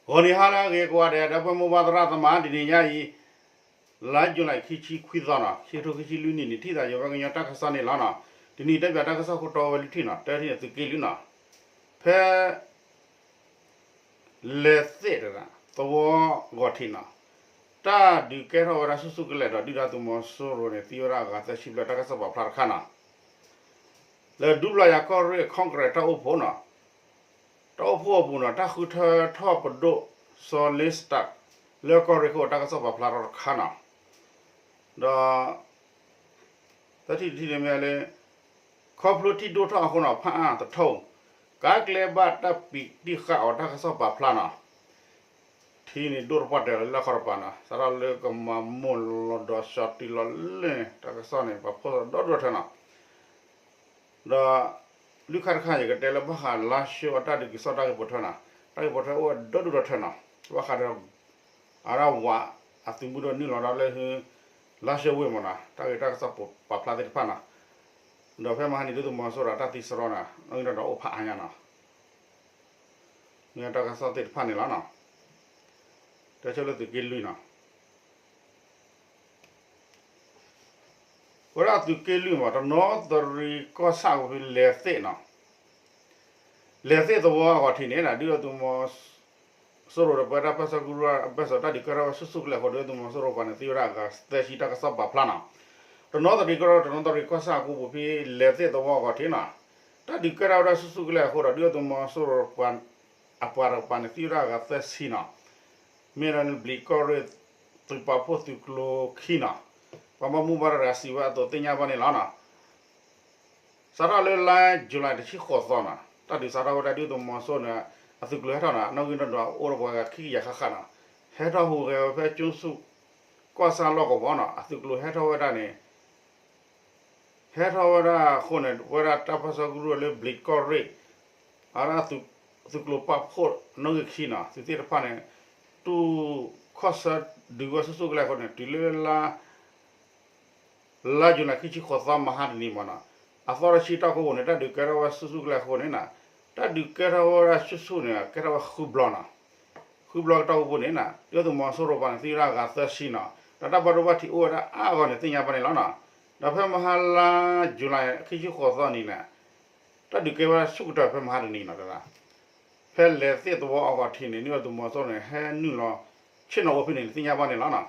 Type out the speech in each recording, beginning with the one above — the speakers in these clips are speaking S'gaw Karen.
ဂီၤနံၤဟါလၢအဂ့ၤကိးဂၤဒဲး ဒီပုၢ်ဝဲၢ်မိၢ်ပၢ်သရၣ်သမါ တနံၤညါအံၤ လါယူၤလံ ခံဆံခွံသီနီၤ ခံကထိခံဆံလွံၢ်နံၣ်န့ၣ် ထံၣ်သးယဝဲကညီတၢ်ကစီၣ်န့ၣ်လီၤနီၤ. တနံၤတၢ်ပၠးတၢ်ကစီၣ်ခိၣ်တီဝဲလွံၢ်ထံၣ်နီၤ တထံၣ်န့ၣ်သုးက့လွံၢ်နီၤ ဖဲ လဲၤသ့ၣ်တဂၤ သဝီဂီၤထံးနီၤ တၢ်ဒုးကဲထီၣ်ဝဲဒၣ်ဆူၣ်ဆူၣ်ကလဲာ်ဒီး ဒုၣ်ဒါသုးမီၤစိရိၤန့ၣ် သံဝဲဒၣ်အဂၤသၢဆံဘျဲၣ် တၢ်ကစီၣ်ပာ်ဖျါတခါနီၤ. လၢဒူပျီယၤကီၢ်ရ့ၣ် ခီကရဲးတၢ်အိၣ်ဖှိၣ်နီၤ တၢ်အိၣ်ဖှိၣ်အပူၤနီၤ တၢ်ဃုထၢထီၣ်ပဒိၣ် စီၤလ့စတၢး လၢကီၢ်ရ့ၣ်ခိၣ် တၢ်ကစီၣ်ပာ်ဖျါထီၣ်တခါနီၤ. ဒီး တထံၣ်တထံၣ်န့ၣ်မ့ၢ်လၢ ခီဖျိထံဒိၣ်ထီၣ်အဃိနီၤ ဖးအါတထီၣ် ကးကျဲဘၣ်တၢ်ပံးတံၢ်ဃာ်အီၤ တၢ်ကစီၣ်ပာ်ဖျါနီၤ. ထံန့ၣ်ဒိၣ်တပှၢ်တၢၢ်လၢလၢခီတပၤနီၤ စးထီၣ်လၢကမၤမိၢ်လီၤဒီးစီၤတံၢ်လီၤလဲၢ် တၢ်ကစီၣ်န့ၣ် ပာ်ဖှိၣ်ဒီဒူၣ်ဒီထၢနီၤ. ဒီး လွံၢ်ခါတခါ ယကတဲလၢဘၣ်ဃးလါၡိအတၢ်ဒုးကစီၣ်တၢ်ဂ့ၢ်ပိာ်ထွဲနီၤ တၢ်ဂ့ၢ်ပိာ်ထွဲအိၣ်ဝဲဒီဒူၣ်ဒီထၢနီၤ ဘၣ်ဃးဒီး အဝဲဒၣ်ဝးအသုးမုၢ်ဒိၣ်နုာ်လီၤဒီးလၢဟု လါၡိဝ့ၢ်မ့ၢ်နီၤ တၢ်ဂ့ၢ်တၢ်ကစီၣ်ပာ်ဖျါသ့ၣ်တဖၣ်နီၤ. ဒီးဖဲမဟါန့ၣ်ဒုၣ်ဒါသုးမီၤစိရိၤတၢ်သံစရီနီၤ နီၣ်ဂံၢ်ဒီးအိၣ်ဖးအါညါနီၤ မ့ၢ်တၢ်ကစီၣ်သ့ၣ်တဖၣ်န့ၣ်လီၤနီၤ. တဲဆိလၢသုးက့လွံၢ်နီၤ ဝဲဒၣ်သုးက့လွံၢ်မ့ၢ် တနီသရံၣ်ကီၢ်ဆၣ်ကဖံ လဲၤသ့ၣ်နီၤ လဲၤသ့ၣ်သဝီအဂီၢ်ထံးန့ၣ် ဒုၣ်ဒါသုးမီၤစိရိၤဒီးပဝဲဒၣ်ပၢဆှၢကရူၢ်အဘၢၣ်စၢၤတၢ်ဒုးကဲထီၣ်ဝဲဆူၣ်ဆူၣ်ကလဲာ်အဃိ ဒုၣ်ဒါသုးမီၤစိရိၤပှၤန့ၣ်သံဝဲဒၣ်အဂၤသၢဆံ တၢ်ကစီၣ်ပာ်ဖျါနီၤ. တနီသရံၣ်ကီၢ် တနီသရံၣ်ကီၢ်ဆၣ်အကဖံ လဲၤသ့ၣ်သဝီအဂီၢ်ထံးနီၤ တၢ်ဒုးကဲထီၣ်ဝဲဒၣ်ဆူၣ်ဆူၣ်ကလဲာ်အဃိဒီး ဒုၣ်ဒါသုးမီၤစိရိၤ အပှၤတကပၤန့ၣ်သံဝဲဒၣ်အဂၤသၢဆံနီၤ မ့ၢ်ဒၣ်လၢဘျံးကီၢ်ရ့ၣ် သုးပာ်ဖှိၣ်သုးကျိၤခံနီၤ ပှၤဘၣ်မူဘၣ်ဒါတဂၤစံးဝဲအသိးသ့ၣ်ညါဘၣ်န့ၣ်လီၤနီၤ. စးထီၣ်လၢလါယူၤလံတဆံဃိးသီနီၤ တၢ်ဒုးစးထီၣ်ဝဲဒၣ်ဒုၣ်ဒါသုးမီၤစိရိၤန့ၣ် အသုးကျိၤဟဲထီၣ်နီၤ နီၣ်ဂံၢ်နီၣ်ဒွးအိၣ်ဒီးပှၤဂၤခံကယၤဃၣ်ဃၣ်နီၤ ဟဲထီၣ်ဟူးဂဲၤဝဲဖဲကၠိဆူၣ် ကီၢ်ဆၣ်လီၢ်ကဝီၤနီၤ အသုးကျိၤဟဲထီၣ်ဝဲဒၣ်န့ၣ် ဟဲထီၣ်ဝဲဒၣ်အဃိန့ၣ် ဝဲဒၣ်တၢ်ပၢဆှၢကရူၢ်လၢဘျံးကီၢ်ရ့ၣ် အဝဲဒၣ်သုးကျိၤပာ်ဖှိၣ်နီၣ်ဂံၢ်ခံနီၤ သုးသ့ၣ်တဖၣ်န့ၣ် တူၢ်ခီၣ်ဆၢဒုးဝဲဆူၣ်ဆူၣ်ကလဲာ်အဃိန့ၣ် တုၤလၢလါ လါယူၤလံခံဆံဃိးသီမဟါတနံၤမ့ၢ်နီၤ အသီတဆံတီၢ်ကိးပူၤန့ၣ် တၢ်ဒုးကဲထီၣ်ဝဲဆူၣ်ဆူၣ်ကလဲာ်အဃိန့ၣ်နီၤ တၢ်ဒုးကဲထီၣ်ဝဲဒၣ်ဆူၣ်ဆူၣ်န့ၣ် ကဲထီၣ်ဝဲဃုဘျီနီၤ ဃုဘျီကတီၢ်ကိးပူၤန့ၣ်နီၤ ဒုၣ်ဒါသုးမီၤစိရိၤပှၤန့ၣ်သံဝဲဒၣ်အဂၤသၢဆံနီၤ ဒီးတၢ်ဘၣ်ဒိဘၣ်ထံးအိၣ်ဝဲဒၣ်အါအါဂီၢ်ဂီၢ်န့ၣ် သ့ၣ်ညါဘၣ်န့ၣ်လီၤနီၤ. ဒီးဖဲမဟါလါယူၤလံခံဆံဃိးသီနံၤန့ၣ် တၢ်ဒုးကဲဝဲဆူၣ်ကတၢၢ်ဖဲမဟါတနံၤနီၤ ဖဲလဲၤသ့ၣ်သဝီအဂီၢ်ထံးန့ၣ် ဒုၣ်ဒါသုးမီၤစိရိၤန့ၣ် ဟဲနုာ်လီၤဆ့ၣ်နီၤဝဲဖဲန့ၣ် သ့ၣ်ညါဘၣ်န့ၣ်လီၤနီၤ.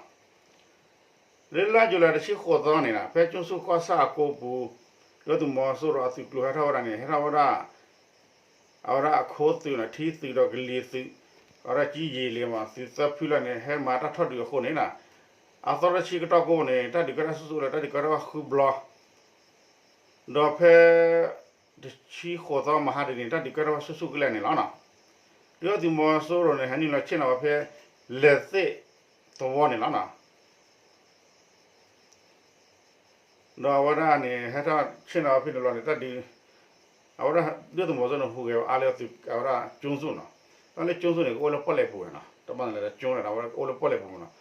လၢလါယူၤလံတဆံဃိးသီန့ၣ်နီၤ ဖဲကၠိဆူၣ်ကီၢ်ဆၣ်အကိးပူၤ ဒုၣ်ဒါသုးမီၤစိရိၤအသုးကျိၤဟဲထီၣ်ဝဲဒၣ်န့ၣ် ဟဲထီၣ်ဝဲဒၣ် အဝဲဒၣ်အခိသုးနီၤ ထံသုးဒီးကလံၤသုး အဝဲဒၣ်ကၠံယံာ်လံမး သုးသၢဖုလၢန့ၣ် ဟဲမၤတၢ်ထီၣ်ဒုးအဃိန့ၣ်နီၤ အသီတဆံကတီၢ်ကိးန့ၣ် တၢ်ဒုးကဲထီၣ်ဆူၣ်ဆူၣ်လၢတၢ်ဒုးကဲထီၣ်ဝဲဃုဘျီ ဒီးဖဲ တဆံဃိးသီမဟါတနံၤ တၢ်ဒုးကဲထီၣ်ဝဲဆူၣ်ဆူၣ်ကလဲာ်န့ၣ်လီၤနီၤ. ဒုၣ်ဒါသုးမီၤစိရိၤန့ၣ် ဟဲနုာ်လီၤဆ့ၣ်နီၤဝဲဖဲ လဲၤသ့ၣ်သဝီန့ၣ်လီၤနီၤ. ဒီးအဝဲဒၣ်န့ၣ် ဟဲထီၣ်ဆ့ၣ်နီၤဝဲဖဲန့ၣ်လီၤန့ၣ် တၢ်ဒုး အဝဲဒၣ်ဒုၣ်ဒါသုးမီၤစိရိၤန့ၣ် ဟူးဂဲၤအါလၢသုး အဝဲဒၣ်ကၠိဆူၣ်နီၤ. တၢ်လၢကၠိဆူၣ်န့ၣ် ကအိၣ်လၢပီၣ်လဲၣ်ပူၤဝဲနီၤ. တၢ်ဘၣ်န့ၣ်လဲၣ် ကၠိန့ၣ် အဝဲဒၣ်အိၣ်လၢပီၣ်လဲၣ်ပူၤမးနီၤ.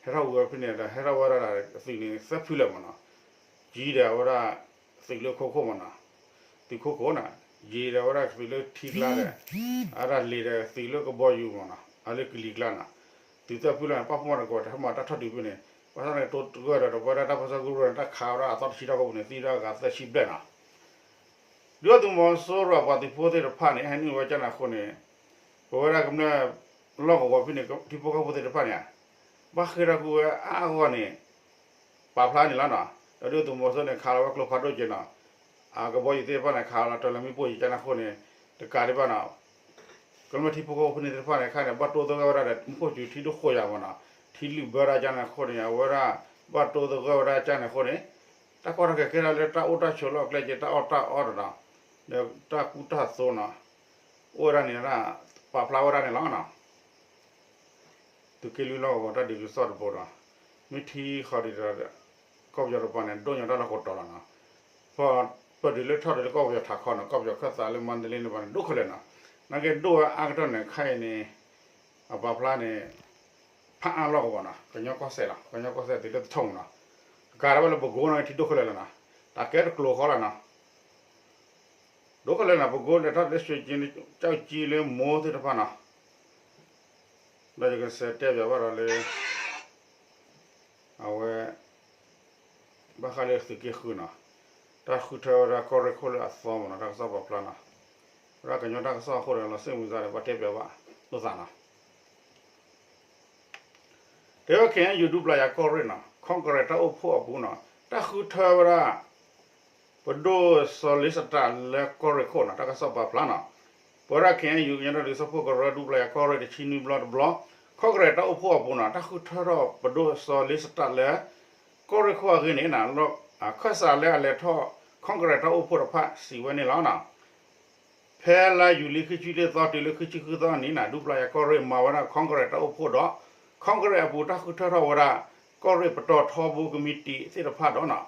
ဟဲထီၣ်ဟူးဂဲၤဖဲန့ၣ်ဒီး ဟဲထီၣ်ဝဲဒၣ်သုးန့ၣ် သၢဖုလၢာ်မးနီၤ. ကၠံဒီးအဝဲဒၣ် သုးလၢခိခိၣ်မးနီၤ. သုးခိခိၣ်နီၤ. ယံာ်ဒီးအဝဲဒၣ်သုးလၢထံကျါဒီး အဝဲဒၣ်လံၤဒီးသုးလၢကဘီယူၤမးနီၤ. အလၢကလံၤကျါနီၤ. သုးသၢဖုလၢာ်န့ၣ် ပာ်ဖှိၣ်မးတကိး တၢ်ဟဲမၤတၢ်ထီၣ်ဒုးဖဲန့ၣ် ဘၣ်ဆၣ်န့ၣ်တိၢ်တဂၢၢ်ဒီး ဒီးပဝဲဒၣ်တၢ်ပၢဆှၢကရူၢ်န့ၣ် တၢ်ခးဝဲဒၣ်အသီတဆံတီၢ်ကိးပူၤန့ၣ် သံဝဲဒၣ်အဂၤသၢဆံဘျဲၣ်နီၤ. ဒုၣ်ဒါသုးမီၤစိရိၤအပှၤသုးဖိသ့ၣ်တဖၣ်န့ၣ် ဟဲနုာ်ဝဲကၠၢ်န့ၣ်အဃိန့ၣ် ပဝဲဒၣ်ကမျၢၢ်လီၢ်ကဝီၤဖဲန့ၣ် ထံဖိကီၢ်ဖိသ့ၣ်တဖၣ်န့ၣ် ဘၣ်ဃ့ၢ်ထီၣ်ကွံာ်ဝဲအါအါဂီၢ်ဂီၢ်န့ၣ် ပာ်ဖျါန့ၣ်လီၤနီၤ. ဒီးဒုၣ်ဒါသုးမီၤစိရိၤန့ၣ် ခးလီၤဝဲကျိဖးဒိၣ်က့ၤနီၤ. အကဘီယူၤသ့ၣ်တဖၣ်န့ၣ် ခးလီၤတၢ်လၢမ့ၣ်ပိၢ်ယံၤကၠၢ်န့ၣ်အဃိန့ၣ် တကးဒံးဘၣ်နီၤ ကမျၢၢ်ထံဖိကီၢ်ဖိဖဲန့ၣ်သ့ၣ်တဖၣ်န့ၣ် ခါန့ၣ် ဘၣ်တိသဂၢၢ်ဝဲဒၣ်ဒီး မူခိၣ်စူၤထံဒိၣ်ဃိယၤမးနီၤ. ထံလုၢ်ဘၢဒၣ်ကၠၢ်န့ၣ်အဃိန့ၣ် အဝဲဒၣ် ဘၣ်တိသဂၢၢ်ဝဲဒၣ်ကၠၢ်န့ၣ်အဃိန့ၣ် တၢ်ကီတၢ်ခဲကဲထီၣ်လၢတၢ်အိၣ်တၢ်ဆိးလီၢ်အကျဲက့ တၢ်အီၣ်တၢ်အီတနီၤ ဒီးတၢ်ကူတၢ်သိးနီၤ အိၣ်ဝဲဒၣ်န့ၣ် ပာ်ဖျါဝဲဒၣ်န့ၣ်လီၤနီၤ. သုးက့လွံၢ်လီၢ်ကဝီၤတၢ်ဒုးကစီၣ်တဘိဒီး မ့ၢ်ထံဃီၤဒံးဒီး ကီၢ်ပယီၤတကပၤန့ၣ် ဒိၣ်ညီတၢ်လီၢ်ကဝီၤတီၤလီၤနီၤ. ပၢၢ်ဒုးလၢထီၣ်ဒုးလၢကီၢ်ပယီၤထးခီနီၤ ကီၢ်ပယီၤခၢၣ်သးလၢမါတလ့န့ၣ်ဘၣ်န့ၣ် ဒိၣ်ခဲလၢာ်နီၤ. နာ်က့ဒိၣ်ဝဲအါကတၢၢ်န့ၣ် ခဲအံၤန့ၣ် အပာ်ဖျါန့ၣ် ဖးအါလီၢ်ကဝီၤနီၤ ကညီကီၢ်စဲၣ်လီၤ ကညီကီၢ်စဲၣ်သုးလၢတထီၣ်မးနီၤ. ကးဒၣ်ဝဲလၢပကိနီၤ ထံဒိၣ်ခဲလၢာ်လီၤနီၤ. တၢ်ကဲတကျိၤဃီလီၤနီၤ. ဒိၣ်ခဲလၢာ်နီၤ ပကိလဲၤထီၣ်လၢရွှ့ကၠ့ ကၠီၣ်ကၠံလၢမိၢ်သ့ၣ်တဖၣ်နီၤ. ဒီးယကစးတဲဘၣ်ဘၣ်ဒီးလၢ အဝဲ ဘၣ်ဃးလၢသုးက့ဃုနီၤ, တၢ်ဃုထၢဝဲဒၣ်ကီၢ်ရ့ၣ်ခိၣ်လၢအသီမ့ၢ်နီၤ, တၢ်ကစီၣ်ပာ်ဖျါနီၤ, ဝဲဒၣ်ကညီတၢ်ကစီၣ်အဃိဒီး လီၤစ့ၣ်မုာ်စၢ်ဒီး ဘၣ်တဲပၠးဘၣ်လိာ်သးနီၤ. တဲဝဲ ခ့ၣ်အဲၣ်ယူၣ် ဒူပျၢ်ယၤကီၢ်ရ့ၣ်နီၤ, ခီကရဲးတၢ်အိၣ်ဖှိၣ်အပူၤနီၤ, တၢ်ဃုထၢဝဲဒၣ် ပဒိၣ်စီၤလ့စတးလၢကီၢ်ရ့ၣ်ခိၣ်နီၤ, တၢ်ကစီၣ်ပာ်ဖျါနီၤ. ပဝဲဒၣ် ခ့ၣ်အဲၣ်ယူၣ် ကညီဒီကလုာ်စၢဖှိၣ်ကရၢ ဒူပျၢ်ယၤကီၢ်ရ့ၣ်တဆံနွံဘျီတဘျီ, ခီကရဲးတၢ်အိၣ်ဖှိၣ်အပူၤနီၤ, တၢ်ဃုထၢထီၣ်ပဒိၣ်စီၤလ့စတးလၢ ကီၢ်ရ့ၣ်ခိၣ်အဂ့ၢ်န့ၣ်နီၤ, ခၢၣ်စးလၢအလဲၤထီၣ် ခီကရဲးတၢ်အိၣ်ဖှိၣ်တဖၣ်စံးဝဲန့ၣ်လီၤ. ဖဲလါယူၤလံ ခံဆံလွံၢ်သီ တုၤလၢခံဆံဃုသီအနံၤနီၤ, ဒူပျၢ်ယၤကီၢ်ရ့ၣ် မၤဝဲဒၣ် ခီကရဲးတၢ်အိၣ်ဖှိၣ်ဒီး ခီကရဲးအပူၤ တၢ်ဃုထၢထီၣ်ဝဲဒၣ် ကီၢ်ရ့ၣ်ပတီၢ်ထီဘိကမံးတံာ်သ့ၣ်တဖၣ်ဒီးနီၤ,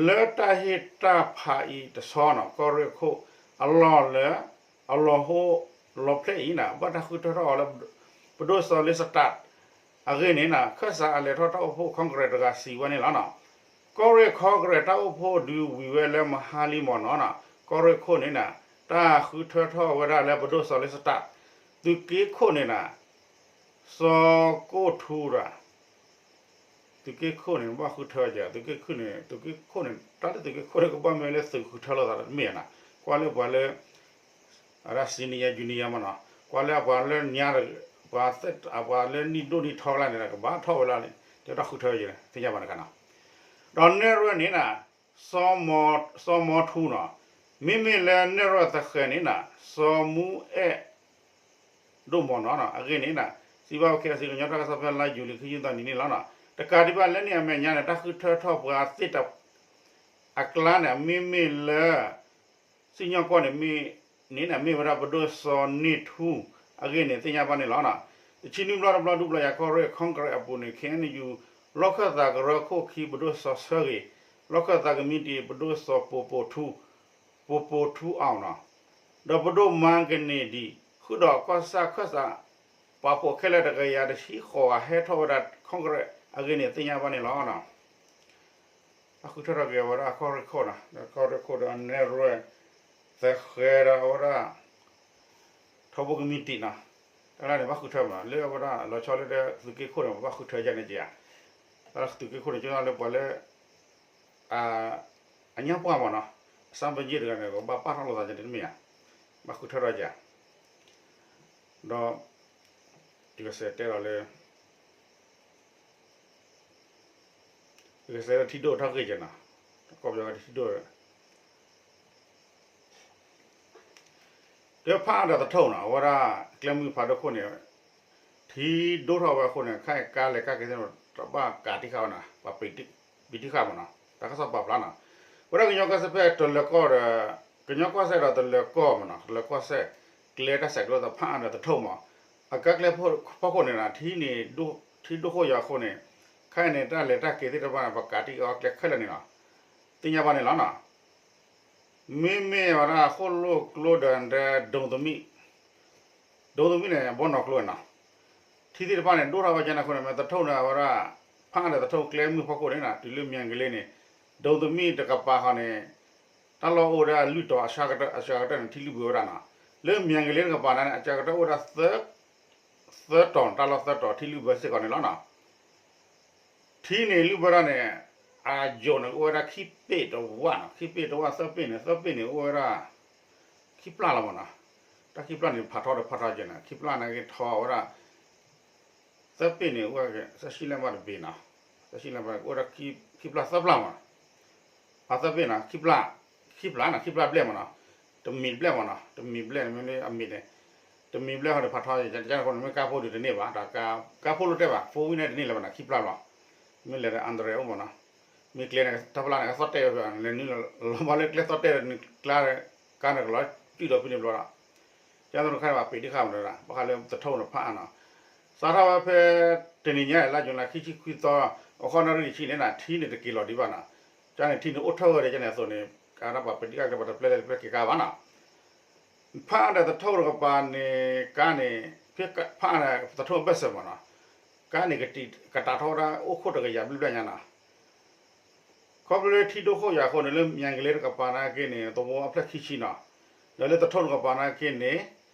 လၢတၢ်ဟ့ၣ်တၢ်ဖးအံၤတဆီနီၤ, ကီၢ်ရ့ၣ်ခိၣ်အလီၢ်လၢ အလီၢ်ဟိ လီၤဖျဲၣ်အံၤနီၤ, ဘၣ်တၢ်ဃုထၢထီၣ်အီၤလၢ ပဒိၣ်စီၤလ့စတး အဂ့ၢ်န့ၣ်နီၤ, ခၢၣ်စးအလဲၤထီၣ်တၢ်အိၣ်ဖှိၣ် ခီကရဲးတဂၤစံးဝဲန့ၣ်လီၤနီၤ. ကီၢ်ရ့ၣ်ခီကရဲးတၢ်အိၣ်ဖှိၣ်ဒုးဝံၤဝဲလၢမဟါလံမ့ၢ်နီၤနီၤ, ကီၢ်ရ့ၣ်ခိၣ်န့ၣ်နီၤ, တၢ်ဃုထၢထီၣ်ဝဲဒၣ်လၢပဒိၣ်စီၤလ့စတး, သုးက့ခိၣ်န့ၣ်နီၤ, စီၤကိၣ်ထူဒီး သုးက့ခိၣ်န့ၣ် ဘၣ်ဃုထၢကဲ သုးက့ခိၣ်န့ၣ်, သုးက့ခိၣ်န့ၣ် တၢ်လၢသုးက့ခိၣ်န့ၣ် ကဘၣ်မ့ၢ်လၢသုးဃုထၢလိာ်သးတမ့ၢ်နီၤ, ကွၢ်လၢပှၤလၢ အဒၣ် senior junior မ့ၢ်နီၤ, ကွၢ်လၢအပှၤလၢညါ, ပှၤသ့ၣ်, အပှၤလၢနံၣ်ဒိၣ်နံၣ်ထီကျါန့ၣ် ကဘၣ်ထီၣ်ဝဲလၢ တဲတၢ်ဃုထၢယဲ သ့ၣ်ညါဘၣ်တခါနီၤ. ဒီးနဲၣ်ရွဲန့ၣ်နီၤ, စီၤမီထူနီၤ, မ့မ့ၢ်လၢနဲၣ်ရွဲသဃဲၤန့ၣ်နီၤ, စီၤမူအဲၣ် ဒိၣ်မ့ၢ်နီၤနီၤ, အဂ့ၢ်န့ၣ်နီၤ, စံးဘၣ်ဝဲ KIC ကညီတၢ်ကစီၣ် ဖဲလါယူၤလံ ခံဆံသီနံၤန့ၣ်လီၤနီၤ. တကးဒံးဘၣ်လၢန့ၣ်အမဲာ်ညါန့ၣ် တၢ်ဃုထၢထီၣ်ပှၤသ့ၣ်တဖၣ် အကျါန့ၣ် မ့မ့ၢ်လၢ စံၣ်ညီၣ်ကွီၢ်န့ၣ် မ့ၢ်န့ၣ်န့ၣ် မ့ၢ်ဝဲဒၣ်ပဒိၣ်စီၤန့ၢ်ထူ အဂ့ၢ်န့ၣ် သ့ၣ်ညါဘၣ်န့ၣ်လီၤ. တဆံနွံဘျီတဘျီ ဒူပျၢ်ယၤကီၢ်ရ့ၣ် ခီကရဲးအပူၤန့ၣ် ခ့ၣ်အဲၣ်ယူၣ် လီၢ်ခၢၣ်သးကရၢခိၣ်ခံ ပဒိၣ်စီၤဆၢဂ့ၤ, လီၢ်ခၢၣ်သးကမံးတံာ် ပဒိၣ်စီၤပိပိထူ, ပိပိထူအီၤနီၤ, ဒီးပဒိၣ်မါကန့ၢ်ဒံး ဃုာ်ဒီးကီၢ်ဆၣ်ခၢၣ်စး ပာ်ဖှိၣ်ခဲလၢာ်တကယၤတဆံဃိးဂၤ ဟဲထီၣ်ဝဲဒၣ် ခီကရဲးအဂ့ၢ်န့ၣ် သ့ၣ်ညါဘၣ်န့ၣ်လီၤ. ဘၣ်ဃုထၢထီၣ်က့ၤဝဲဒၣ်ကီၢ်ရ့ၣ်ခိၣ်နီၤ, ကီၢ်ရ့ၣ်ခိၣ်ဒီးအနဲၣ်ရွဲၣ် သဃဲၤဒီးအဝဲဒၣ် ထီဘိကမံးတံာ်နီၤ, တၢ်လၢန့ၣ် ဘၣ်ဃုထၢမး လၢအဝဲဒၣ်လီၤဆီလၢသုးက့ခိၣ်န့ၣ် ဘၣ်ဃုထၢယဲန့ၣ်က့ၤဧါ, တၢ်လၢသုးက့ခိၣ်န့ၣ် ကၠိလၢပှၤလၢ အညါပှၢ်မးနီၤ, အစၣ်ပယ့ၣ်တဂၤန့ၣ် ကဘၣ်ပာ်ထီၣ်လိာ်သးကတမ့ၢ်ဧါ, ဘၣ်ဃုထၢထီၣ်က့ၤဧါ, ဒီး ယကစးတဲဒီးလၢ ယကစးထံဒိၣ်ထီၣ်ဂ့ၢ်က့ၤနီၤ, ကီၢ်ပယီၤထံဒိၣ် တဲဖးအါဒီးသထူၣ်နီၤ, အဝဲဒၣ်ကျဲမုၢ်ဖးဒိၣ်ခိၣ်န့ၣ် ထံဒိၣ်ထီၣ်ဝဲအဃိန့ၣ် ခဲအံၤကါလဲၤကါက့ၤသ့ၣ်တဖၣ် ဘၣ်ကးတံၢ်ဃာ်ဝဲနီၤ, ပှၤပံးတံၢ်ဃာ်မးနီၤ, တၢ်ကစီၣ်ပာ်ဖျါနီၤ, ဝဲဒၣ်ကညီကီၢ်စဲၣ်ဖဲတလၢၤကီၢ်ဒီး ကညီကီၢ်စဲၣ်ဒီးတလၢၤကီၢ်မးနီၤ, တလၢၤကီၢ်စဲၣ် ကျဲတၢ်ဆဲးကျိးသးဖးအါဒီးသထူၣ်မး, အကါကျဲဖီခိၣ်န့ၣ်နီၤ ထံန့ၣ် ထံဒိၣ်ခိၣ်ယၤအဃိန့ၣ် ခဲအံၤန့ၣ် တၢ်လဲၤတၢ်က့ၤသ့ၣ်တဖၣ်န့ၣ် ပှၤကးတံၢ်ဃာ်အီၤကျဲခဲလၢာ်န့ၣ်လီၤ, သ့ၣ်ညါဘၣ်န့ၣ်လီၤနီၤ. မ့မ့ၢ်ဝဲဒၣ်ဃိၣ်လိၣ်ကျိဒီး ဒိၣ်သမံၣ်, ဒိၣ်သမံၣ်န့ၣ် ဘီနီၢ်ကျိနီၤ, ထံသ့ၣ်တဖၣ်န့ၣ် ဒိၣ်ထီၣ်ဝဲကန့ၣ်အဃိန့ၣ် မ့ၢ်သထူၣ်န့ၣ် အဝဲဒၣ် ဖးအါဒီးသထူၣ်ကျဲမုၢ်ဖီခိၣ်န့ၣ်နီၤ တုၤလၢမၠဲၣ်ကလ့န့ၣ် ဒိၣ်သမံၣ်တကပၤဃီန့ၣ် တၢ်လီၢ်အိၣ်ဝဲဒၣ်လွံၢ်တီၤ အစှၤကတၢၢ်န့ၣ် ထံလုၢ်ဘၢဝဲဒၣ်နီၤ, လၢမၠဲၣ်ကလ့တကပၤန့ၣ် အစှၤကတၢၢ်အိၣ်ဝဲဒၣ် သၢတီၤ တၢ်လီၢ်သၢတီၤ ထံလုၢ်ဘၢစ့ၢ်ကီးန့ၣ်လီၤနီၤ. ထံန့ၣ်လုၢ်ဘၢဒၣ်န့ၣ် အယိာ်န့ၣ် အိၣ်ဝဲဒၣ်ခံပ့ၢ်တဝၣ်နီၤ, ခံပ့ၢ်တဝၣ် သၢပ့ၢ်န့ၣ် သၢပ့ၢ်န့ၣ် အိၣ်ဝဲဒၣ် ခံပျၢ်လီၤမးနီၤ. တၢ်ခံပျၢ်န့ၣ် ဖးထီဒီးဖးထီကဲန့ၣ် ခံပျၢ်န့ၣ်က့ၤထီဝဲဒၣ် သၢပ့ၢ်န့ၣ် အိၣ်ဝဲ သၢဆံလၢဘၣ်တဘ့ၣ်နီၤ, သၢဆံလၢဘၣ် အိၣ်ဝဲဒၣ်ခံပျၢ်သၢပျၢ်မးနီၤ. အသၢပ့ၢ်နီၤ ခံပျၢ်, ခံပျၢ်နီၤ ခံပျၢ်ဘျဲၣ်မးနီၤ, တမံၤဘျဲၣ်မးနီၤ, တမံၤဘျဲၣ်န့ၣ် မ့ၢ်အမံၤန့ၣ်, တမံၤဘျဲၣ်ဃီန့ၣ် ဖးထီယဲန့ၣ် မ့ၢ်ကါဖိဒုးတန့ၢ်ဘၣ်, ကါဖိလိၣ်တဲဘၣ် four wheel န့ၣ်တန့ၢ်လၢၤဘၣ်နီၤ ခံပျၢ်ဘျီ, မ့ၢ်လဲၤဒီး အန္တရာယ် အိၣ်မးနီၤ, မ့ၢ်ကျဲန့ၣ် တၢ်ပျၢ်န့ၣ် ကသီၣ်တဲာ်ဝဲဖဲလဲၤနုာ်လီၤဘၣ်လၢကျဲသီၣ်တဲာ်ဒီးနုာ်ကျါ ကါန့ၣ်ကလီၤတုၤဒီးဖဲန့ၣ်ဘျီဒီး ကဲသိးတခါန့ၣ်ဘၣ် ပ့ၤတံၢ်ဃာ်မးနီၤ ဘၣ်ဃးလၢသထူၣ်န့ၣ်ဖးအါနီၤ, စးထီၣ်ဝဲဖဲ တနံၤညါလါယူၤလံ ခံဆံခွံသီ အခီၣ်နၣ်ရံၣ်တဆံန့ၣ်နီၤ ထံန့ၣ်တက့ၤလီၤဒံးဘၣ်နီၤ, ကန့ၣ်ထံန့ၣ်အိၣ်ထီၣ်ဝဲဒၣ်ကန့ၣ်အသိးန့ၣ် ကါဒၣ်ပှၤပ့ၤတံၢ်ဃာ်ကဲပှၤတပျဲလဲၣ်တပျဲ က့ၤကါဘၣ်နီၤ. ဖးအါဒီးသထူၣ်တကပၤန့ၣ် ကါန့ၣ် ဖဲဖးအါဒီးသထူၣ်အဘၢၣ်စၢၤမးနီၤ, ကါန့ၣ် ကတးထီၣ်ဝဲဒၣ်အိၣ်ခိၣ်တကယၤဘျဲၣ်ဘျဲၣ်ညါနီၤ. ခီဖျိလၢထံဒိၣ်ခိၣ်ယၤအဃိန့ၣ် လၢမၠဲၣ်ကလ့တကပၤနာ်က့န့ၣ် သဝီအဖျၢၣ်ခံဆံနီၤ, ဒီးလၢသထူၣ်တကပၤနာ်က့န့ၣ်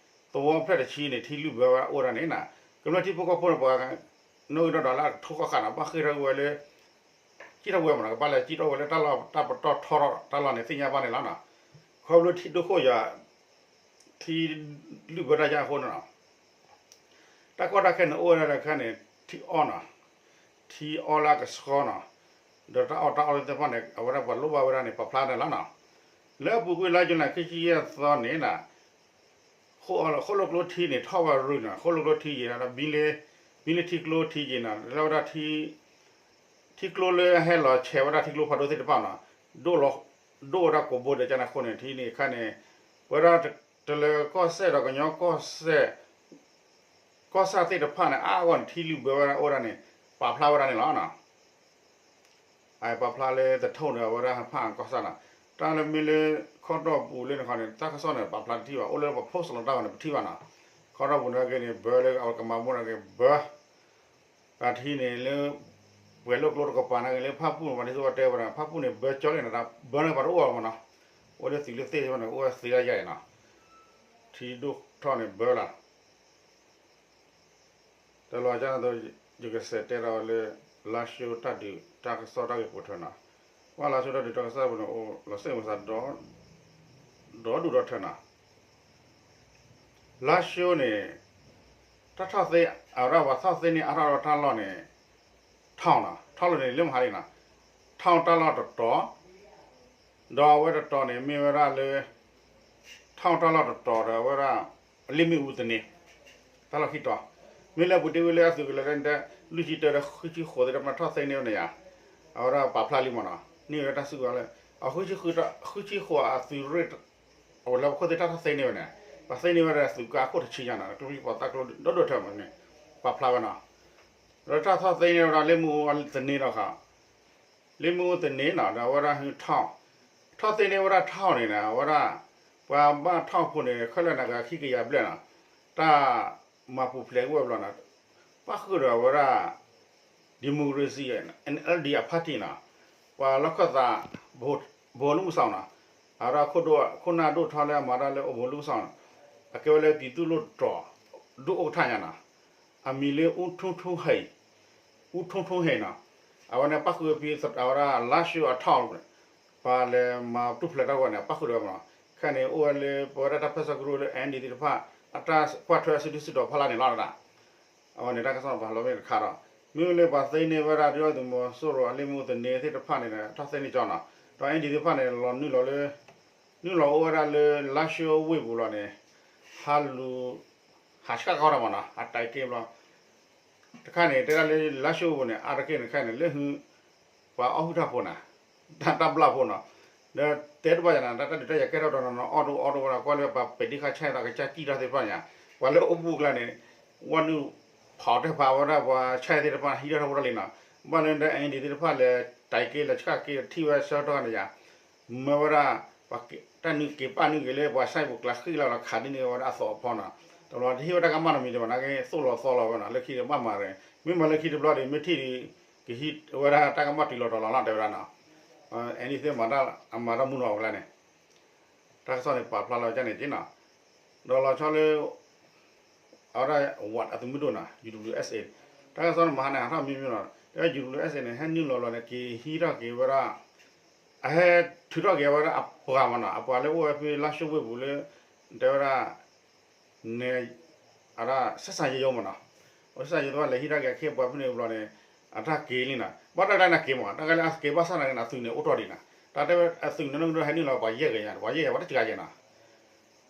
သဝီအဖျၢၣ်တဆံန့ၣ် ထံလုၢ်ဘၢဝဲအိၣ်ဝဲဒၣ်န့ၣ်နီၤ, ကမျၢၢ်ထံဖိကီၢ်ဖိန့ၣ် ပှၤနီၣ်ဂံၢ်ဒီးဒီးလၢအကထိဃီဃာ်နီၤ ဘၣ်ဃ့ၢ်ထီၣ်ကွံာ်ဝဲလၢ စံၣ်ထီၣ်ကွံာ်ဝဲမနီၤ ကဘၣ်လဲၤစံၣ်ထီၣ်ဝဲလၢတၢ်လီၢ်တၢ်ပတီၢ်ထီထီၣ်တၢ်လီၢ်န့ၣ် သ့ၣ်ညါဘၣ်န့ၣ်လီၤနီၤ. ခီဖျိထံဒိၣ်ခိၣ်ယၤ ထံလုၢ်ဘၢတၢ်ယါအဃိန့ၣ်နီၤ တၢ်ကီတၢ်ခဲန့ၣ် အိၣ်ဝဲဒၣ်လၢခဲန့ၣ် ထံအီနီၤ, ထံအီလၢအကဆှီနီၤ, ဒီးတၢ်အီၣ်တၢ်အီသ့ၣ်တဖၣ်န့ၣ် အဝဲဒၣ်ပှၤလိၣ်ဘၣ်ဝဲဒၣ်န့ၣ် ပာ်ဖျါန့ၣ်လီၤနီၤ. လၢအပူၤကွံာ်လါယူၤလံ ခံဆံယဲၢ်သီန့ၣ်နီၤ ဃိၣ်လိၣ်ကျိထံန့ၣ် ထီၣ်ဝဲရုံနီၤ, ဃိၣ်လိၣ်ကျိထံယံၤနီၤ ဒီး ဘံလ့ထံကျိထံယံၤနီၤ လၢဝဲဒၣ် ထံကျိလၢအဟဲလီၤဆဲးဝဲဒၣ်ထံကျိဖးဒိၣ်သ့ၣ်တဖၣ်နီၤ, ဒိၣ်ဝဲဒၣ်ကိးဘိဒဲးကန့ၣ်အဃိန့ၣ် ထံန့ၣ်ခါန့ၣ် ပဝဲဒၣ်တလၢၤကီၢ်စဲၣ်ဒီးကညီကီၢ်စဲၣ် ကီၢ်ဆၣ်သ့ၣ်တဖၣ်န့ၣ် အါအါဂီၢ်န့ၣ် ထံလုၢ်ဘၢဝဲဒၣ်အိၣ်ဝဲဒၣ်န့ၣ် ပာ်ဖျါဝဲဒၣ်န့ၣ်လီၤနီၤ. ပာ်ဖျါလၢသထိၣ်န့ၣ် အဝဲဒၣ်ဟဲဖးကီၢ်ဆၣ်နီၤ, တၢ်လၢမ့ၢ်လၢခီတီၢ်ပူၤလၢန့ၣ်ခီန့ၣ် တၢ်ကစီၣ်န့ၣ် ပာ်ဖျါတထံၣ်ဘၣ်, အိၣ်လၢပှၤ post လီၤတၢ်ဂီၤန့ၣ် ပထံၣ်ဘၣ်နီၤ. ခီတီၢ်ပူၤန့ၣ်က့န့ၣ် ဘၢလၢအဝဲကမၤဘိန့ၣ်က့ ဘၢ တၢ်ထံၣ်န့ၣ်လၢ ပှဲၤလိာ်ကျိတကပၤန့ၣ်က့ လၢဖၣ်ပူၣ်န့ၣ် ပှၤဒ်သိးပှၤတဲဝဲဒၣ် ဖၣ်ပူၣ်န့ၣ် ဘၢကၠီလံနီၤ, တၢ်ဘၢန့ၣ်ပှၤတအိၣ်အီၤမနီၤ, အိၣ်လၢသုးလၢသ့ၣ်န့ၣ် အိၣ်ဝဲသ့ဒၣ်ယါအံၤနီၤ, ထံဒိၣ်ထီၣ်န့ၣ်ဘၢလီၤ. တလီၤကန့ၣ်သိး ယကစးတဲဒီးလၢ လါၡိတၢ်ဒုး တၢ်ကစီၣ်တၢ်ဂ့ၢ်ပိာ်ထွဲနီၤ, ပှၤလါၡိတၢ်ဒုးတၢ်ကစီၣ်ပူၤန့ၣ် အိၣ်လီၤစ့ၣ်မုၢ်သး ဒီဒူၣ်ဒီထၢနီၤ. လါၡိန့ၣ် တၢ်ထီၣ်သ့ အဝဲဒၣ်ပှၤထီၣ်သ့န့ၢ်အါထီၣ်ဒီးတၢ်လီၢ်န့ၣ် ထီၣ်နီၤ, ထီၣ်လီၤန့ၣ် လၢမဟါလံနီၤ, ထီၣ်တၢ်လီၢ်တတီၤ, ဒီးအဝဲတတီၤန့ၣ် မ့ၢ်ဝဲဒၣ်လၢ ထီၣ်တၢ်လီၢ်တတီၤဒီးအဝဲဒၣ် လ့ၣ်မ့ၣ်အူသန့, တၢ်လီၢ်ခံတီၤ, မ့ၢ်လၢပူၤတ့ၢ်ဝံၤလၢအသုးကလၢၤလၢ လွံၢ်ဆံတၢဒီးဃုဆံဃိးသ့ၣ်တဖၣ်န့ၣ် ထီၣ်သ့န့ၢ်ဝဲန့ၣ်ယါ, အဝဲဒၣ်ပာ်ဖျါလံမနီၤ, န့ၢ်ဝဲတၢ်စုကဝဲၤလၢ အဃုဆံဃု ဃုဆံဃိးအသုးရ့ၣ် အဝဲလၢပခိၣ်သ့ၣ်တၢ်ထီၣ်သ့န့ၢ်ဝဲန့ၣ်, ပှၤသ့န့ၢ်ဝဲဒၣ်သုးကါအခိၣ်တဆံညါနီၤ, ကျိချံပှၤသၣ်ကျိဒီဒိၣ်ထၢမန့ၣ် ပာ်ဖျါဝဲနီၤ, ဒီးတၢ်ထီၣ်သ့န့ၢ်ဝဲဒၣ်လ့ၣ်မ့ၣ်အူသန့ဒီးဃီ လ့ၣ်မ့ၣ်အူသန့နီၤ ဒီးအဝဲဒၣ်ဟဲထီၣ်, ထီၣ်သ့န့ၢ်ဝဲဒၣ်ထီၣ်န့ၣ်နီၤ အဝဲဒၣ် ပှၤဘၣ်ထီၣ်ဖိန့ၣ် ခဲလၢာ်န့ၣ်ကခံကယၤဘျဲၣ်နီၤ, တၢ်မၤပူၤဖျဲးကွံာ်ဝဲဘျီနီၤ, ပၣ်ဃုာ်ဒီးအဝဲဒၣ် democracy NLD အ party နီၤ, ပှၤလီၢ်ခၢၣ်သး ဗဟိုအလုပ်အမှုဆောင်နီၤ, အဝဲဒၣ်ခိၣ်နၢ်ဒိၣ်ထီလၢအမၤတၢ်လၢ ဗဟိုအလုပ်အမှုဆောင်, အကဲဝဲလၢ ပြည်သူ့လွှတ်တော် ဒုဥက္ကဋ္ဌညါနီၤ, အမံၤလၢ ဦးထွန်းထွန်းဟိန်း, ဦးထွန်းထွန်းဟိန်းနီၤ, အဝဲန့ၣ်ပၣ်ဃုာ်ဖဲအဝဲဒၣ်လါၡိအထီၣ် ပှၤလဲၤမၤပူၤဖျဲးတၢ်ဂီၢ်န့ၣ် ပၣ်ဃုာ်ဒီးဝဲမနီၤ, ခဲန့ၣ်အိၣ်ဝဲလၢပဝဲဒၣ်တၢ်ပၢၢ်ဆၢကရူၢ်လၢ NLD သ့ၣ်တဖၣ် အတၢ်ကွၢ်ထွဲအစုဒုၣ်စုတီၤဖီလာ်န့ၣ်လီၤဒၣ်, အဝဲန့ၣ်တၢ်ကစီၣ်ပာ်လီၤမ့ၢ်တခါဒီး, မ့မ့ၢ်လၢပှၤသ့န့ၢ်ဝဲဒၣ် ဒုၣ်ဒါသုးမီၤစိရိၤအလ့ၣ်မ့ၣ်အူသန့သ့ၣ်တဖၣ်န့ၣ် ထီၣ်သ့န့ၢ်ကၠီနီၤ, ဒီး NLD သ့ၣ်တဖၣ်န့ၣ် လီၤနုာ်လီၤလၢ နုာ်လီၤအိၣ်ဝဲဒၣ်လၢလါၡိဝ့ၢ်ပူၤလီၤန့ၣ်, ဟးလူၤ ဟးဆှၣ်ကီၢ်ထီၣ်မနီၤ, အတၢ်က့ဘျီ တခါန့ၣ် တဲဒၣ်လၢလါၡိဝ့ၢ်ပူၤန့ၣ် အါတက့ၢ်န့ၣ်ခဲန့ၣ် လၢဟု ပှၤအီၣ်ဟုၣ်တၢ်ဖိနီၤ, တၢ်ဘျၣ်ဖိနီၤ, ဒီးတဲတဘၣ်ယၤနီၤ တၢ်ဒုးတၢ်ယၤကဲထီၣ်ဒီးနီၤ အီၣ်ဒိၣ်အီဒိၣ်ဝဲဒၣ် ကွၢ်လၢပှၤပဲာ်တံၢ်ဃာ်ဆါသးကစၢ်စံၣ်တၢ်သ့ၣ်တဖၣ်ညါ, ပှၤလၢအိၣ်ဘူးအကျါန့ၣ် ဝဲနုာ်ဖီၣ်တဲဖးဝဲဒၣ်ပှၤဆါသ့ၣ်တဖၣ်ဟံးထီၣ်ထီၣ်ဖိတၢ်လံနီၤ, ဘၣ်လၢဒီး NLD သ့ၣ်တဖၣ်လဲၤ တၢ်က့လဲၤဆှၣ်က့ထံၣ်ဝဲဆၢကတီၢ်န့ၣ်ယါ မၢဝဲဒၣ် ပှၤတၢ်နုာ်က့ၤပာ်နုာ်က့ၤလၢပှၤဆါပူၤကျါဃံလီၤလီၤခးဒ်န့ၣ်ဝဲဒၣ်အသီအဖီနီၤ, တဘျီတဟ့ၣ်ဝဲတၢ်ကမၣ်နီတမံၤဒံးဘၣ်နာ်က့ သိၣ်လီၤသီလီၤဝဲနီၤ, လၢခံတဘၣ်မၤရ့ၣ် မ့ၢ်မၤလၢခံတဘျီဒီး မ့ၢ်ထံၣ်ဒီး ကဟံးဝဲဒၣ်တၢ်ကမၣ်တုၤလီၤတီၤလီၤလီၤတဲဝဲဒၣ်နီၤ, အဲၣ်ဒိးသ့မၤတၢ်အမၤတၢ်မူနီၤအကျါန့ၣ် တၢ်ကစီၣ်န့ၣ်ပာ်ဖျါလီၤကန့ၣ်က့နီၤ, ဒီးလီၤဆီလၢ အဝဲဒၣ် ဝး အသုးမုၢ်ဒိၣ်နီၤ UWSA တၢ်ကစီၣ်န့ၣ်မဟါန့ၣ် ဟးထီၣ်မံမံနီၤ, တဲ UWSA န့ၣ် ဟဲနုာ်လီၤလီၤန့ၣ် က့ၤဟံးထီၣ်က့ၤဝဲဒၣ် အဟဲထုးထီၣ်က့ၤဝဲဒၣ်အပှၤမနီၤ, အပှၤလၢအိၣ်ဝဲဖဲလါၡိဝ့ၢ်ပူၤလၢ တဲဝဲဒၣ် န့ၣ် အဒၣ် ဆက်ဆံရေးရုံး မနီၤ, အ ဆက်ဆံရေးရုံး သ့ၣ်တဖၣ်လဲၤဟံးထီၣ်က့ၤအခ့အပှၤဖဲန့ၣ်ဘျီန့ၣ် အတၢ်က့ၤလံနီၤ, ဘၣ်တၢ်ကလဲၣ်န့ၣ်က့ၤမး တၢ်ကလဲၣ်အက့ၤဘၣ်ဆၣ်နာ်က့န့ၣ် အသုးန့ၣ်အိၣ်ထီၣ်ဒံးနီၤ, တၢ်တဲဝဲအသုးန့ၣ်နီၢ်ကဒိၣ်ဟဲနုာ်လီၤပှၤယဲၢ်ကယၤ ပှၤယဲၢ်ကယၤ ပှၤတစှၤယဲၢ်နီၤ,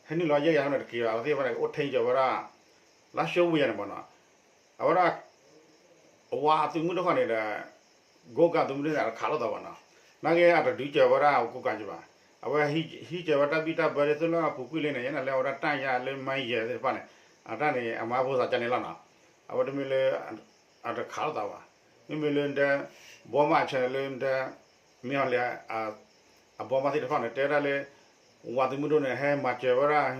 ဟဲနုာ်လီၤယဲၢ်ကယၤန့ၣ်တက့ၤဘၣ် အဝဲသ့ၣ်တဖၣ်န့ၣ် ကအိၣ်ထဲကၢၤဝဲဒၣ် လါၡိဝ့ၢ်ယၤန့ၣ်မနီၤ, အဝဲဒၣ် အဝးအသုးမုၢ်ဒိၣ်ဃီန့ၣ်ဒီး ကိးကၣ်သုးမုၢ်ဒိၣ်န့ၣ် အတခးလိာ်သးဘၣ်နီၤ, နာ်က့အတဒုးကၢၤဝဲဒၣ်ကိးကၣ်က့ၤဘၣ်, အဝဲဟံးကၢၤဝဲတၢ်ဘံၣ်တၢ်ဘၢဒ်သိးလၢအပူၤကွံာ်လံန့ၣ် ယဲန့ၣ်လၢအဝဲဒၣ်တၢ်ယၤလၢမၤယဲၢ်သ့ၣ်တဖၣ်န့ၣ် အတၢ်န့ၣ် အမၤဖိသးကန့ၣ်လီၤနီၤ, အဝဲတမ့ၢ်လၢ အတခးလိာ်သးဘၣ်, မ့မ့ၢ်လၢဒဲ ဘီမးအဆဲန့ၣ်လၢဒဲ မ့ၢ်အီၤလဲၣ် အဘီမးသ့ၣ်တဖၣ်န့ၣ် တဲဒၣ်လၢ ဝးသုးမုၢ်ဒိၣ်န့ၣ် ဟဲမၤစၢၤဝဲဒၣ်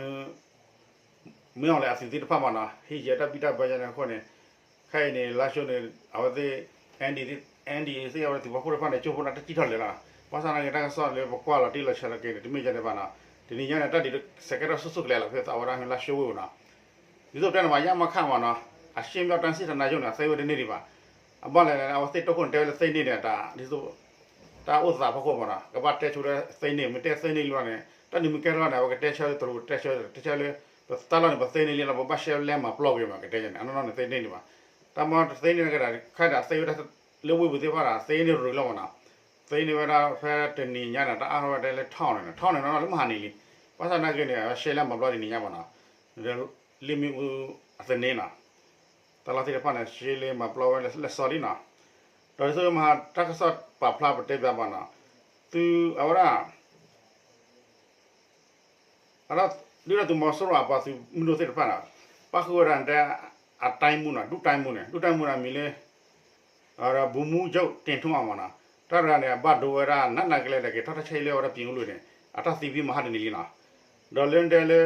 မ့ၢ်အီၤလဲၣ်အသုးသ့ၣ်တဖၣ်မနီၤ ဟံးယဲၢ်တၢ်ဘံၣ်တၢ်ဘၢယဲၢ်န့ၣ်အဃိန့ၣ်, ခဲအံၤန့ၣ် လါၡိန့ၣ် အဝဲသ့ၣ် NLD သ့ၣ် NLD သ့ၣ်အဝဲသုးပှၤခိၣ်တဖၣ်န့ၣ် ကၠိဖိန့ၣ်တၢ်စံၣ်ထီၣ်လဲၤလီၤ, ဘၣ်ဆၣ်နာ်က့တၢ်ကစီၣ်လၢပကွၢ်လီၤတံၢ်လီၤဆဲးလီၤက့ၤန့ၣ် တမ့ၢ်ယဲၢ်န့ၣ်ဘၣ်နီၤ, တနံၤညါန့ၣ် တၢ်ဒုးစဲးကဲထီၣ်ဆူၣ်ဆူၣ်ကလဲာ်လီၤ ဖဲအဝဲဒၣ်ဟဲလါၡိဝ့ၢ်ပူၤနီၤ, ဒ်သိးပတဲန့ၣ်မး ယါမခၣ်မနီၤ အရှေ့မြောက်တိုင်းစစ်ဌာနချုပ်န့ၣ် အသ့ဝဲတန့ၢ်ဒံးဘၣ်. အဘၣ်လဲၣ်န့ၣ် အဝဲသ့ၣ်တိခိၣ်န့ၣ် တဲဝဲလၢသ့န့ၢ်န့ၣ် တၢ်ဒ်သိး တၢ်အိၣ်သးဖီခိၣ်မးနီၤ, ကဘၣ်တဲဆိလၢသ့န့ၢ်, မ့ၢ်တဲသ့န့ၢ်လံဘၣ်န့ၣ် တၢ်ဒုးမ့ၢ်ကဲထီၣ်န့ၣ် အဝဲကတဲဆၢတရူး တဲဆၢ တဲဆၢလၢ ပတၢ်လီၢ်န့ၣ် ပသ့န့ၢ်လံလီၤ, ပဘၣ်ရှဲလဲမၤပျီကွံာ်မး ကတဲန့ၣ် အနီၢ်နီၢ်န့ၣ်သ့န့ၢ်ဒံးဘၣ်. တၢ်မ့ၢ်တသ့န့ၢ်န့ၣ် ကဲဒၣ်ခဲဒၣ်သ့ဝဲဒၣ်လၢဝ့ၢ်ပူၤသ့ၣ်တဖၣ်ဒီး သ့န့ၢ်ရူၤလီၤမးနီၤ, သ့န့ၢ်ဝဲဒၣ်ဖဲတနံၤညါန့ၣ် တၢ်အါထီၣ်ဝဲဒၣ်လၢထီၣ်န့ၣ် ထီၣ်န့ၣ်နီၤ လၢမဟါန့ၣ်လံ. ဘၣ်ဆၣ်နာ်က့န့ၣ် ရှဲလဲမၤပျီတနံၤညါမးနီၤ, လ့ၣ်မ့ၣ်အူအသန့နီၤ, တၢ်လီၢ်သ့ၣ်တဖၣ်န့ၣ် ရှဲလဲမၤပျီဝဲလၢစီလံနီၤ. ဒီးဒ်သိးမဟါတၢ်ကစီၣ်ပာ်ဖျါပတဲဘၣ်မးနီၤ, သုအဝဲဒၣ် အဒုးဒီးသုးမီၤစိရိၤအပှၤသုးမုၢ်ဒိၣ်သ့ၣ်တဖၣ်နီၤ, ပၣ်ဃုာ်ဝဲဒၣ်တဲ အတိုင်းမှူးနီၤ, ဒုတိုင်းမှူးန့ၣ် ဒုတိုင်းမှူးန့ၣ် အမံၤလၢ ဗိုလ်မှူးချုပ်တင်ထွန်းအောင်မးနီၤ, တၢ်တဂၤန့ၣ် အဘၣ်ဒိဝဲဒၣ်နးနးကလဲာ်ဒီး က့ၤထီၣ်တၢ်ဆါဟံၣ်လၢအဝဲဒၣ်ပြင်ဦးလွင်န့ၣ် အတၢ်သံဖဲမဟါတနံၤလံနီၤ. ဒီးလၢတဲလၢ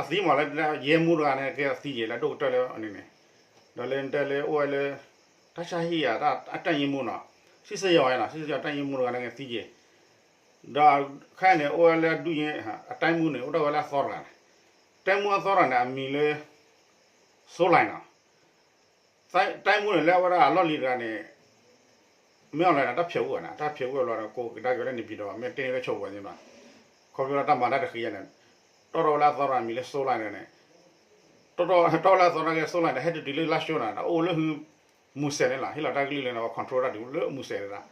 အသံမးလၢ ရဲမှူးတဂၤန့ၣ် ကဲအသံယဲၢ်လၢ အဒိၣ်ကတၢၢ်လၢအန့ၣ်န့ၣ်, ဒီးလၢတဲလၢအိၣ်ဝဲလၢ တၢ်ဆါဟံၣ်အတၢ်အတၢ်ယ့မူနီၤ, စံစယီၤနီၤ, စံစယီၤတၢ်ယ့မူတဂၤန့ၣ်ကသံယဲၢ်, ဒီးခဲအံၤန့ၣ် အိၣ်ဝဲလၢအဒူၣ်ယဲၢ် အတိုင်းမှူးန့ၣ် အိၣ်ဒၣ်ဝဲလၢအသီတဂၤန့ၣ်, တိုင်းမှူးအသီတဂၤန့ၣ် အမံၤလၢ စိုးနိုင်နီၤ. တိုင်းမှူးန့ၣ် လၢအဝဲဒၣ်အလီၢ်လံၤတဂၤန့ၣ် မ့ၢ်အီၤလဲၣ် တၢ်ဖျဲးအူဘၣ်န့ၣ် တၢ်ဖျဲးအူအလီၢ်န့ၣ် ကိးကဒါက့ၤလၢန့ၣ်ပံၤဒီး မ့ၢ်တဲန့ၢ်လၢဆိပူၤန့ၣ်ဘၣ်, ခီဖျိလၢတၢ်မၤတၢ်တဃံယဲၢ်န့ၣ်, တီၣ်ထီၣ်ဝဲလၢအသီတဂၤမံၤလၢ စိုးနိုင်န့ၣ်, တီၣ်ထီၣ်ဝဲလၢအသီတဂၤ စိုးနိုင်န့ၣ် ဟဲတတုၤလၢလါရှိၤန့ၣ် အိၣ်လၢဟု မူစဲးန့ၣ်လီၤ, ဟ့ၣ်လီၤတၢ်ကလုၢ်လၢန့ၣ် ပှၤ control တၢ်တုၤလၢမူစဲးန့ၣ်လီၤ.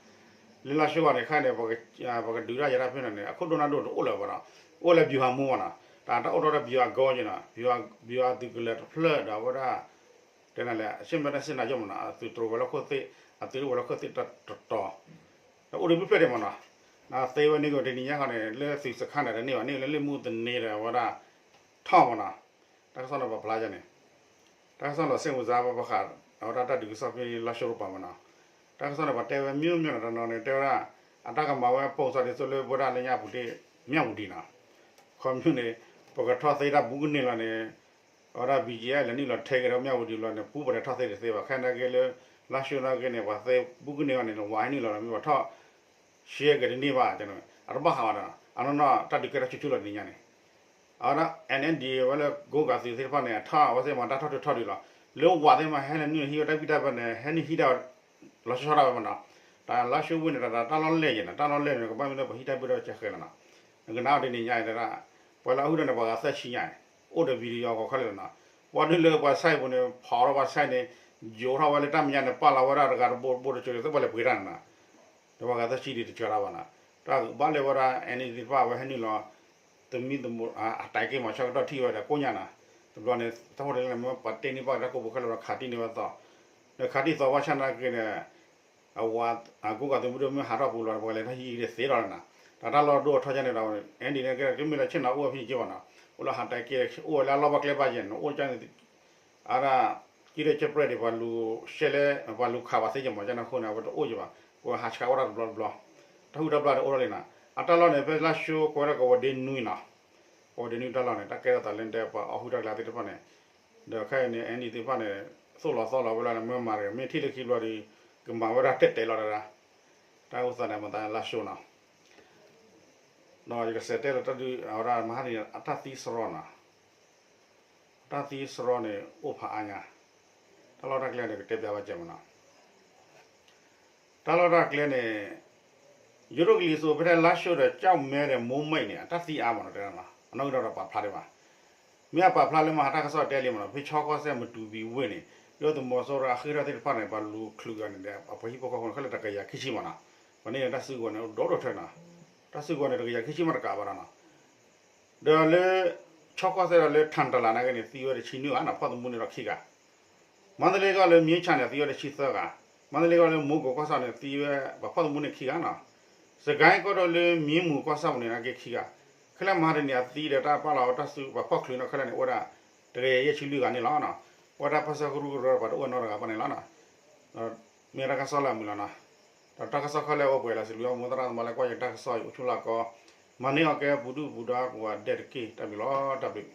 လၢလါရှိၤဘၣ်န့ၣ် ခဲအံၤန့ၣ် ပှၤကဒုးတၢ်ယဲၤတၢ်ဖဲန့ၣ်န့ၣ် အခိၣ်ဒိၣ်နၢ်ဒိၣ်တအိၣ်လၢၤဘၣ်နီၤ, အိၣ်လၢ ဗျူဟာမှူး ဘၣ်နီၤ, တၢ်တၢ်အိၣ်ထီၣ်ဒီး ဗျူဟာကုန်း က့နီၤ, ဗျူဟာသုးကလၢၤတဖျၢၣ်ဒီးအဝဲဒၣ် တဲန့ၣ်လဲၣ် အရှေ့မြောက်တိုင်းစစ်ဌာနချုပ်မးနီၤ, အသုးတြိၤဝဲၤလီၢ်ခိၣ်သ့ၣ် အသုးတြိၤဝဲၤလီၢ်ခိၣ်သ့ၣ်တတီၤ တအိၣ်ဒီးဘုဖျၢၣ်ဒံးမးနီၤ, သ့ဝဲန့ၣ်ကတနံၤညါဃီန့ၣ် လၢသုးစခါန့ၣ်တန့ၢ်ဘၣ်, န့ၢ်လၢလ့ၣ်မူသန့ဒီးအဝဲဒၣ် ထီၣ်မးနီၤ, တၢ်ကစီၣ်န့ၣ်ပာ်ဖျါန့ၣ်, တၢ်ကစီၣ်န့ၣ် စိတ်ဝင်စား ဘၣ်ဃး အဝဲဒၣ်တၢ်ဒုးကစီၣ်ဖဲလါရှိၤတပၤမးနီၤ, တၢ်ကစီၣ်န့ၣ် ပှၤတဲဝဲမ့ၢ်မ့ၢ်နီၤ တနီၤန့ၣ် တဲဝဲဒၣ် အတၢ်ကမၤဝဲအပိၢ်စၢ်ဒ်သိးလၢဝဲဒၣ်လၢညၣ်ပူၤဒ့ၣ် မၠၣ်ဝူၤဒံးနီၤ, ခီမ့ၢ်န့ၣ် ပကထီၣ်သ့တၢ်ဘူးကန့ၢ်လီၤန့ၣ် အဝဲဒၣ် ဘီကၠ့ လဲၤနုာ်လီၤထဲက့ၤဒီးမၠၣ်ဝူၤဒံးလီၤန့ၣ် ပူၤပှၤလဲၤထီၣ်သ့တသ့ဘၣ်, ခဲနာ်က့လၢ လါရှိၤနာ်က့န့ၣ် ပှၤသ့ဘူးကန့ၢ်အီၤန့ၣ် ဝၤဟဲနုာ်လီၤဒီး မ့ၢ်ပှၤထီၣ် ရှဲက့ၤတန့ၢ်ဘၣ်, အတဘၣ်ဃးဘၣ်ဒီး အနီၢ်နီၢ်တၢ်ဒုးကဲထီၣ်ဆူၣ်ဆူၣ်လီၤတနံၤညါန့ၣ်, အဝဲဒၣ် NND ဝဲလၢ ကိးကၤသုးသ့ၣ်တဖၣ်န့ၣ် အထီၣ်အဝဲသ့ၣ်မၤတၢ်ထီၣ်ထုးထီၣ်ဒံးလီၤ, လၢဝၤသ့ၣ်မး ဟဲနုာ်ဟံးဝဲတၢ်ဘံၣ်တၢ်ဘၢန့ၣ် ဟဲနုာ်ဟံးဒၣ် လီၤဆီဒၣ်ဝဲမးနီၤ, တၢ်လါရှိၤဝ့ၢ်န့ၣ် တၢ်တၢ်လီၢ်လဲၢ်ယဲၢ်န့ၣ် တၢ်လီၢ်လဲၢ်န့ၣ် ကဘၣ်မ့ၢ်လၢပှၤဟံးတၢ်ဘံၣ်တၢ်ဘၢကဲဃဲလီၤနီၤ, နကနၣ်အီၤတနံၤညါအံၤတဒၣ်, ပှၤလၢအဟုၣ်တၢ်န့ၣ် ပှၤဂၤသၢဆံညါ, အိၣ်ဒီး video ဂီၤခီလၢနီၤ, ပှၤဒုးလၢပှၤဆဲးပူၤန့ၣ် ဖီၣ်ထီၣ်ပှၤဆဲးန့ၣ်, ယိးထီၣ်ဝဲလၢတၢ်မဲာ်ညါန့ၣ် ပာ်လီၤဝဲဒၣ်တဂၤတဘိတဘိတကၠိၤ သ့ၣ်ပှၤလဲၤပှ့ၤတၢ်န့ၣ်နီၤ, ဒီးပှၤဂၤသၢဆံဒံးတကၠီၤတၢ်ဘၣ်နီၤ, တၢ်ဘၣ်လဲၤဝဲဒၣ် NND သ့ၣ်တဖၣ်ဝဲဟဲနုာ်လီၤ သမံသမိး အတၢ်က့ၤမၤဆၢကတီၢ်ထံၣ်ဝဲဒီးကိညါနီၤ, တဘျီန့ၣ် တၢ်ဖိတၢ်လံၤန့ၣ် မ့ၢ်ပှၤတဲန့ၢ်ဘၣ်တၢ်ကိးပူၤခဲလၢာ်ဒီးခးတံၢ်န့ၢ်ဝဲသီ, ဒီးခးတံၢ်သီဘၣ်ဆၣ်နာ်က့န့ၣ် အဝၤ အကိးကၤသုးမုၢ်ဒိၣ်မ့ၢ်ဟးထီၣ်ပူၤလီၤ ပှၤလဲၤထီၣ်ဟံးက့ၤသ့ဒီးနီၤ, တၢ်တၢ်လီၢ်ဒိၣ်ထီၣ်ကန့ၣ်ဒီး NLD န့ၣ်က့ တမ့ၢ်လၢဆ့ၣ်နီၤအိၣ်ဝဲဖဲန့ၣ်က့ဘၣ်နီၤ, အိၣ်လၢဟးတၢ်က့ၤ အိၣ်ဝဲလၢအလီၢ်ဘၣ်ကျဲဘၣ်ယဲၢ်န့ၣ် အိၣ်ကန့ၣ် အဒၣ် ကံၣ်ဒဲကၠဲးပြဲၣ်ဒံး ပှၤလူၤရှဲလဲ ပှၤလူၤခးဘၣ်သ့ၣ်ကမး ကန့ၣ်အဃိန့ၣ် အဝဲတအိၣ်က့ဘၣ်, ပှၤဟးဆှးအိၣ်တၢ်တဘျီတဘျီ, တၢ်ဟုၣ်တၢ်ဘျၣ်န့ၣ်အိၣ်ထီၣ်လံနီၤ, အတၢ်လီၢ်န့ၣ် ဖဲလါရှိၤကွဲးဒၣ်ကဝီၤဒ့နွံနီၤ, ကဝီၤဒ့နွံတၢ်လီၢ်န့ၣ် တၢ်ကဲထီၣ်သးလၢတဲပှၤအီၣ်ဟုၣ်တၢ်ကျါသ့ၣ်တဖၣ်န့ၣ်, ဒီးခဲအံၤန့ၣ် NLD သ့ၣ်တဖၣ်န့ၣ် သိၣ်လီၤသီလီၤဝဲလီၤန့ၣ် မ့ၢ်မၤတဂ့ၤ မ့ၢ်ထံၣ်လၢခံဘျီဒီး ကမၤဝဲဒၣ်တဲာ်တဲာ်လီၤတၢ်, တၢ်အိၣ်သးန့ၣ် မၤသးလါရှိၤနီၤ ဒီးယကစးတဲလီၤတၢ်ဒုး အဝဲဒၣ်မဟါတနံၤ အတၢ်သံစရီနီၤ, အတၢ်သံစရီန့ၣ် အိၣ်ဖးအါညါ, တၢ်လီၢ်တၢ်ကျဲန့ၣ် ကတဲပျးဘၣ်ကဲမးနီၤ, တၢ်လီၢ်တၢ်ကျဲန့ၣ် ယိၤဒိၣ်ကလံၤစိးဖဲထဲလါရှိၤဒီး ကၠီၣ်မဲဒီး မိၢ်မဲၣ်န့ၣ် အတၢ်သံအါမးနီၤ တဲဒၣ်နီၤ အနီၢ်ကဒီးပာ်ဖျါဒံးဘၣ်, မ့ၢ်အပာ်ဖျါလၢမဟါတၢ်ကစီၣ်တဲလံမးနီၤ ဖဲဆီကီၢ်စဲၣ်မတူၤဘံၤဝ့ၢ်န့ၣ် ဒုၣ်ဒါသုးမီၤစိရိၤအဃ့ၢ်ထီၣ်သ့ၣ်တဖၣ်န့ၣ် ပှၤလူၤချုးဂၤန့ၣ်ဒီး အပှၤဟံၣ်ဖိဃီဖိန့ၣ် ခဲလၢာ်တကယၤခံဆံမးနီၤ, ပှၤန့ၢ်န့ၣ်တၢ်စုကဝဲၤန့ၣ် အိၣ်ဒီဒိၣ်ထၢနီၤ, တၢ်စုကဝဲၤန့ၣ် တကယၤခံဆံမးတကးဘၣ်ဒီးနီၤ ဒီးလၢ ဆီကီၢ်စဲၣ်ဒီးလၢထၣ်တလးနာ်က့န့ၣ် သံဝဲတဆံနွံဂၤနီၤ ဖီၣ်သမူန့ၣ်ဒီးခံဂၤ, မန္တလေးကီၢ်လၢမြင်းခြံန့ၣ် သံဝဲတဆံသၢဂၤ, မန္တလေးကီၢ်လၢမိုးကုတ်ကီၢ်ဆၣ်န့ၣ် သံဝဲပှၤဖီၣ်သမူန့ၣ်ခံဂၤနီၤ, စစ်ကိုင်းကီၢ်ဒိၣ်လၢမ့ၢ်မူၤကီၢ်ဆၣ်ပူၤန့ၣ်နာ်က့ခံဂၤ, ခဲလၢာ်မဟါတနံၤအသံဒီးတၢ်ပာ်လီၤဝဲတၢ်စုပှၤဖီၣ်ချုးနီၤ ခဲလၢာ်န့ၣ် အိၣ်ဝဲဒၣ် တကယၤယဲၢ်ဆံလွံၢ်ဂၤန့ၣ်လီၤနီၤ, အိၣ်ဝဲဒၣ်ဖီၣ်ဆၢကရူၢ်ကရၢပှၤတအိၣ်နီတဂၤဘၣ်န့ၣ်လီၤနီၤ မ့ၢ်တၢ်ကစီၣ်လၢအမုာ်လီၤနီၤ, ဒီးတၢ်ကစီၣ်ခဲလၢာ်အိၣ်ပှဲၤလီၤ စံးဘျုးမိၢ်သရၣ်သမါလၢကွၢ်ယတၢ်ကစီၣ်အံၤ အိၣ်ဆူၣ်လၢ်ကီ, မၤန့ၢ်အီၤကဲပူၤဒုၣ်ပူၤဒါပူၤအဒဲးတက့ၢ် တၢ်ဘျုးလီၤ တၢ်ဘျုး